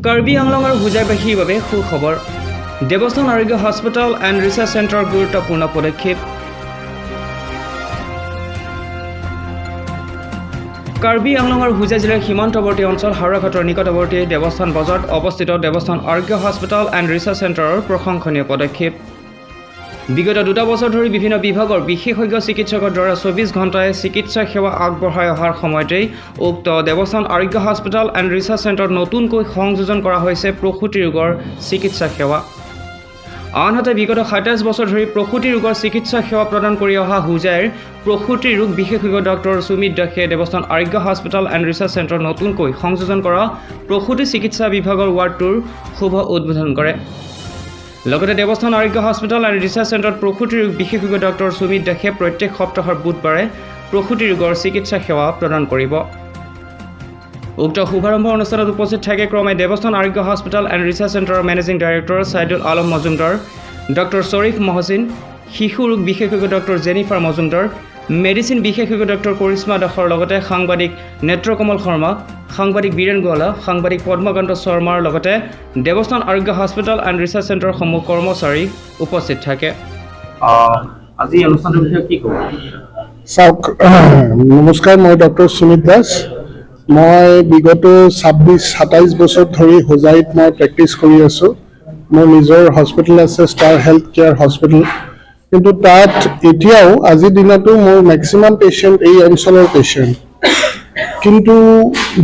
কাৰ্বি আংলং আৰু হোজাইবাসীৰ বাবে সুখবৰ। দেৱস্থান আৰোগ্য হস্পিটেল এণ্ড ৰিচাৰ্চ চেণ্টাৰৰ গুৰুত্বপূৰ্ণ পদক্ষেপ। কাৰ্বি আংলং আৰু হোজাই জিলাৰ সীমান্তৱৰ্তী অঞ্চল হাওৰাঘাটৰ নিকটৱৰ্তী দেৱস্থান বজাৰত অৱস্থিত দেৱস্থান আৰোগ্য হস্পিটেল এণ্ড ৰিচাৰ্চ চেণ্টাৰৰ প্ৰশংসনীয় পদক্ষেপ। বিগত 2টা বছৰ ধৰি বিভিন্ন বিভাগৰ বিশেষজ্ঞ চিকিৎসকৰ দ্বাৰা 24 ঘণ্টাই চিকিৎসা সেৱা আগবঢ়াই অহাৰ সময়তেই উক্ত দেৱস্থান আৰোগ্য হস্পিটেল এণ্ড ৰিচাৰ্চ চেণ্টাৰত নতুনকৈ সংযোজন কৰা হৈছে প্ৰসূতি ৰোগৰ চিকিৎসা সেৱা। আনহাতে বিগত 27 বছৰ ধৰি প্ৰসূতি ৰোগৰ চিকিৎসা সেৱা প্ৰদান কৰি অহা হোজাইৰ প্ৰসূতি ৰোগ বিশেষজ্ঞ ডক্টৰ সুমিত দাসে দেৱস্থান আৰোগ্য হস্পিটেল এণ্ড ৰিচাৰ্চ চেণ্টাৰত নতুনকৈ সংযোজন কৰা প্ৰসূতি চিকিৎসা বিভাগৰ ৱাৰ্ডটোৰ শুভ উদ্বোধন কৰে। লগতে দেৱস্থান আৰোগ্য হস্পিটেল এণ্ড ৰিচাৰ্চ চেণ্টাৰত প্ৰসূতি ৰোগ বিশেষজ্ঞ ডক্টৰ সুমিত দাসে প্ৰত্যেক সপ্তাহৰ বুধবাৰে প্ৰসূতি ৰোগৰ চিকিৎসা সেৱা প্ৰদান কৰিব। উক্ত শুভাৰম্ভ অনুষ্ঠানত উপস্থিত থাকে ক্ৰমে দেৱস্থান আৰোগ্য হস্পিটেল এণ্ড ৰিচাৰ্চ চেণ্টাৰৰ managing director Saidul Alam Majumdar, doctor Sharif Mohsin, শিশু ৰোগ বিশেষজ্ঞ ডক্টৰ জেনিফাৰ মজুমদাৰ, মেডিচিন বিশেষজ্ঞ ডক্টৰ কৰিশ্মা দাসৰ লগতে সাংবাদিক নেত্ৰকমল শৰ্মা, সাংবাদিক বীৰেণ গোৱালা, সাংবাদিক পদ্মকান্ত শৰ্মাৰ লগতে দেৱস্থান আৰোগ্য হস্পিটেল এণ্ড ৰিচাৰ্চ চেণ্টাৰৰ সমূহ কৰ্মচাৰী উপস্থিত থাকে। আজি এই অনুষ্ঠানটোৰ বিষয়ে কি ক'ব? চাওক, নমস্কাৰ, মই ডক্টৰ সুমিত দাস। মই বিগত 26-27 বছৰ ধৰি হোজাইত মই প্ৰেক্টিচ কৰি আছোঁ। মোৰ নিজৰ হস্পিটেল আছে, ষ্টাৰ হেল্থ কেয়াৰ হস্পিটেল। কিন্তু তাত এতিয়াও আজিৰ দিনতো মোৰ মেক্সিমাম পেচেণ্ট এই অঞ্চলৰ পেচেণ্ট। কিন্তু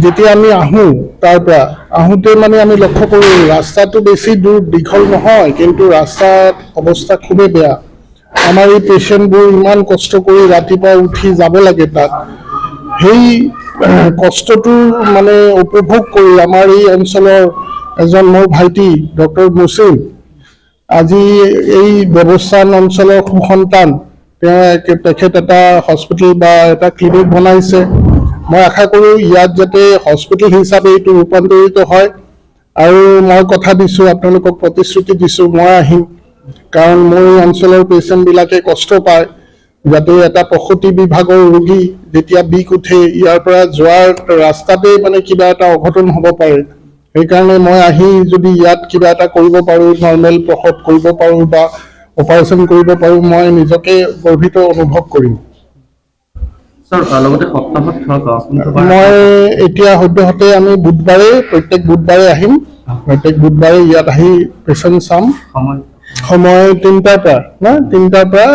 যেতিয়া আমি আহোঁ, তাৰ পৰা আহোঁতে মানে আমি লক্ষ্য কৰোঁ, ৰাস্তাটো বেছি দূৰ দীঘল নহয়, কিন্তু ৰাস্তাৰ অৱস্থা খুবেই বেয়া। আমাৰ এই পেচেণ্টবোৰ ইমান কষ্ট কৰি ৰাতিপুৱা উঠি যাব লাগে তাত। সেই কষ্টটোৰ মানে উপভোগ কৰি আমাৰ এই অঞ্চলৰ এজন মোৰ ভাইটি ডক্টৰ মুছিম, আজি এই দেৱস্থান অঞ্চলৰ সুসন্তান, তেওঁ তেখেত এটা হস্পিটেল বা এটা ক্লিনিক বনাইছে। মই আশা কৰোঁ ইয়াত যাতে হস্পিটেল হিচাপে এইটো ৰূপান্তৰিত হয়। আৰু মই কথা দিছোঁ আপোনালোকক, প্ৰতিশ্ৰুতি দিছোঁ, মই আহিম, কাৰণ মোৰ এই অঞ্চলৰ পেচেণ্টবিলাকে কষ্ট পায়, যাতে এটা প্ৰসূতি বিভাগৰ ৰোগী যেতিয়া বিষ উঠে, ইয়াৰ পৰা যোৱাৰ ৰাস্তাতে মানে কিবা এটা অঘটন হ'ব পাৰে। সেইকাৰণে মই আহি যদি ইয়াত কিবা এটা কৰিব পাৰোঁ, নৰ্মেল প্ৰসৱ কৰিব পাৰোঁ বা অপাৰেশ্যন কৰিব পাৰোঁ, মই নিজকে গৰ্বিত অনুভৱ কৰিম। ছাৰ, লগতে সপ্তাহত ধৰক কোনটো বাৰ? মই এতিয়া সদ্যহতে আমি বুধবাৰে, প্ৰত্যেক বুধবাৰে আহিম। প্ৰত্যেক বুধবাৰে ইয়াত আহি পেচেণ্ট চাম। সময়? সময় 3টাৰ পৰা না, 3টাৰ পৰা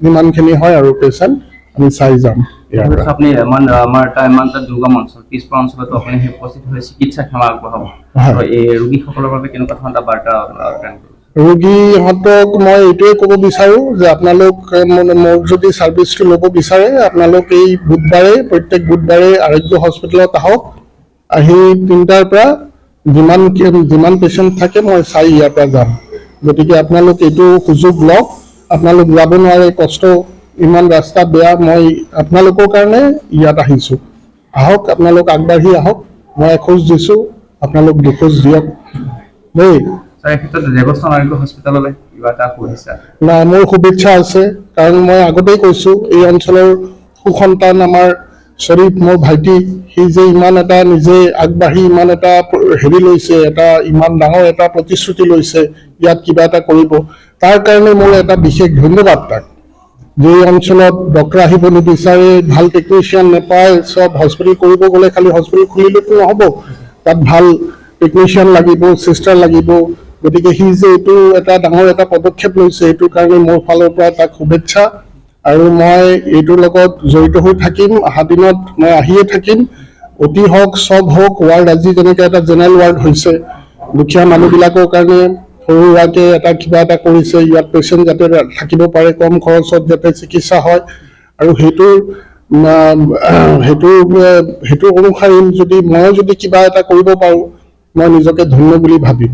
যিমানখিনি হয় আৰু পেচেণ্ট আমি চাই যাম ইয়াৰ পৰা। আপুনি ইমান আমাৰ এটা ইমান এটা দুৰ্গম অঞ্চল, পিছপৰা অঞ্চলতো আপুনি সেই উপস্থিত হৈ চিকিৎসা সেৱা আগবঢ়াব। হয়। তো এই ৰোগীসকলৰ বাবে কেনেকুৱা ধৰণৰ এটা বাৰ্তা প্ৰেৰণ কৰিব? ৰোগীহঁতক মই এইটোৱে ক'ব বিচাৰোঁ যে আপোনালোক মানে মোৰ যদি ছাৰ্ভিচটো ল'ব বিচাৰে, আপোনালোক এই বুধবাৰে, প্ৰত্যেক বুধবাৰে আৰোগ্য হস্পিটেলত আহক। আহি 3টাৰ পৰা যিমান যিমান পেচেণ্ট থাকে, মই চাই ইয়াৰ পৰা যাম। গতিকে আপোনালোক এইটো সুযোগ লওক। আপোনালোক যাব নোৱাৰে, কষ্ট, ইমান ৰাস্তা বেয়া। মই আপোনালোকৰ কাৰণে ইয়াত আহিছোঁ। আহক, আপোনালোক আগবাঢ়ি আহক। মই এখোজ দিছোঁ, আপোনালোক দুখোজ দিয়ক দেই। ছাৰ, এই ক্ষেত্ৰত দেৱস্থান আৰোগ্য হস্পিটেললৈ কিবা এটা শুভেচ্ছা? না, মোৰ শুভেচ্ছা আছে, কাৰণ মই আগতেই কৈছোঁ, এই অঞ্চলৰ সুসন্তান আমাৰ শ্বৰীফ, মোৰ ভাইটি, সি যে ইমান এটা নিজে আগবাঢ়ি ইমান এটা হেৰি লৈছে, এটা ইমান ডাঙৰ এটা প্ৰতিশ্ৰুতি লৈছে ইয়াত কিবা এটা কৰিব, তাৰ কাৰণে মোৰ এটা বিশেষ ধন্যবাদ তাক। যে এই অঞ্চলত ডক্টৰ আহিব নিবিচাৰে, ভাল টেকনিচিয়ান নাপায়, চব হস্পিটেল কৰিব গ'লে খালি হস্পিটেল খুলিলেতো নহ'ব, তাত ভাল টেকনিচিয়ান লাগিব, চিষ্টাৰ লাগিব। গতিকে সি যে এইটো এটা ডাঙৰ এটা পদক্ষেপ লৈছে, এইটোৰ কাৰণে মোৰ ফালৰ পৰা তাক শুভেচ্ছা। আৰু মই এইটোৰ লগত জড়িত হৈ থাকিম। অহা দিনত মই আহিয়ে থাকিম। অতি হওক, চব হওক, ৱাৰ্ড আজি যেনেকৈ এটা জেনেৰেল ৱাৰ্ড হৈছে, দুখীয়া মানুহবিলাকৰ কাৰণে সৰু সুৰাকৈ এটা কিবা এটা কৰিছে, ইয়াত পেচেণ্ট যাতে থাকিব পাৰে, কম খৰচত যাতে চিকিৎসা হয়। আৰু সেইটোৰ সেইটো সেইটো অনুসাৰি যদি মই যদি কিবা এটা কৰিব পাৰোঁ, মই নিজকে ধন্য বুলি ভাবিম।